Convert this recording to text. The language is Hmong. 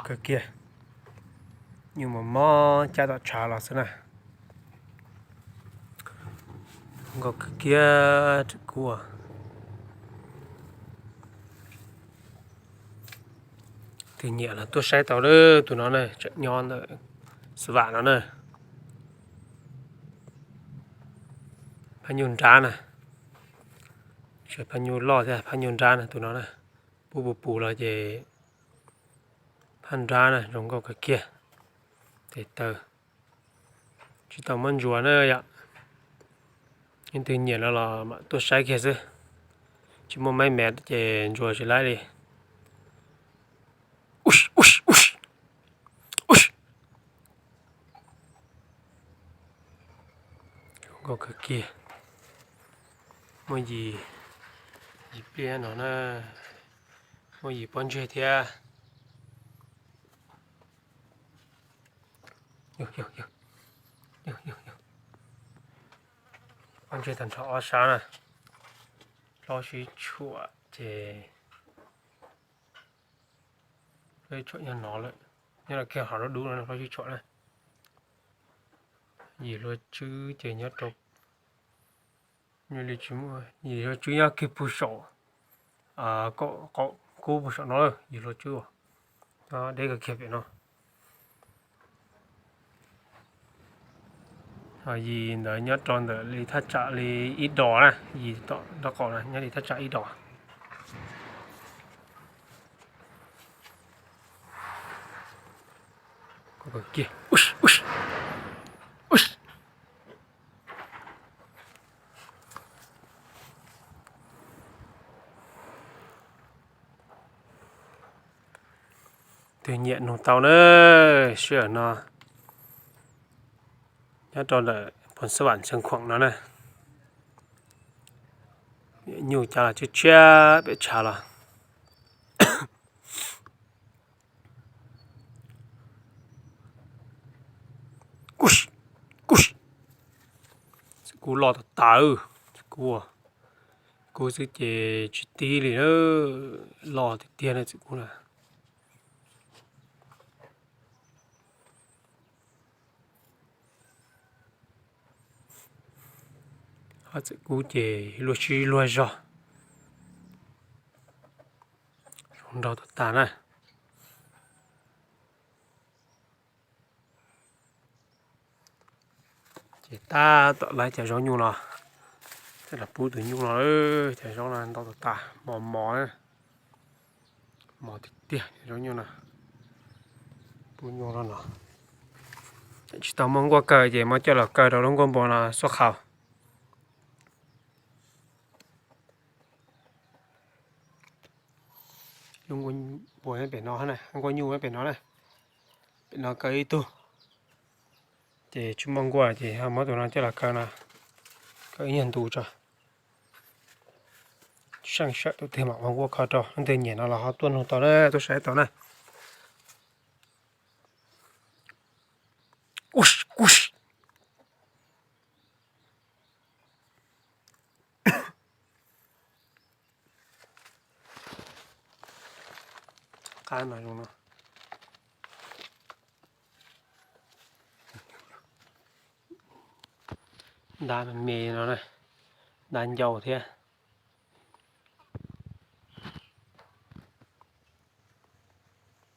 kawg kiag, nyuj mos mos cab tom tshav los xwb na. Zoo nkauj kawg kiag tseem kub. Tus nyiam los tuaj saib tau lawm, tus no na, tseem nyob ntawm Xav Vam no na. Phab nyuj nrab na, tsis phab nyuj loj thiab, phab nyuj nrab na tus no na. Pub pus pus los ces phab nrab na zoo nkauj kawg kiag. Tes taw tsis tau muab ntsuas na yom. Leej twg nyiam no los mam tuaj saib kiag xwb. Tsis muaj maib mev ces ntsuas tsis laib li. Zoo nkauj kawg kiag. Muaj yim, yim pliaj no na, muaj yim pob ntseg thiab. Pob ntseg tag nrho ob sab na, hlob sib tshuam ces hlob sib tshuam nyob no lawm, nyob no kiag hov dub dub no hlob sib tshuam na. Yim hlua tswb ces nyob rau, yim hlua tswb nyob kiag puag saum, kub puag saum no, yim hlua tswb deb kawg kiag pem no. Yim ntawd nyob rau ntawm li thaj tsam li ib dos na, yim tom nraub qaum na nyob li thaj tsam ib dos. Tus nyiam nug tau na, sij hawm no nyob rau ntawm Phoos Xab Vam Xeev Khuam no na. Nyuj cab los tshiab tshiab pem tshav los. Txiv kub loj tas tas, txiv kub, kub xwb ces tsis tib li na, loj tiag tiag na txiv kub na. Ob txiv kub ces luag sib luag zog, zoo nraug tas tas na. Ces tab tom laib cov zaub nyuj no, coj los pub tus nyuj no, cov zaub no ntau tas tas, mos mos, mos tiag tiag cov zaub nyuj no. Pub nyuj no no, tsis tau muaj nkuaj kaw ces muab coj los kaw rau lub nkuaj npua no xuab qhaus. Lub nkuaj npua pem no, nkuaj nyuj pem no na, pem no kaw ib tug. Ces tsis muaj nkuaj ces ho muab tus no coj los kaw no, kaw ib nyuag ntu tso. Seej sawm tus twg mam ua nkuaj kho rau, leej twg nyiam no los ho tuaj nug tau na, tuaj saib tau na. Qab no zoo no. Ntab me me no, ntab ncau thiab.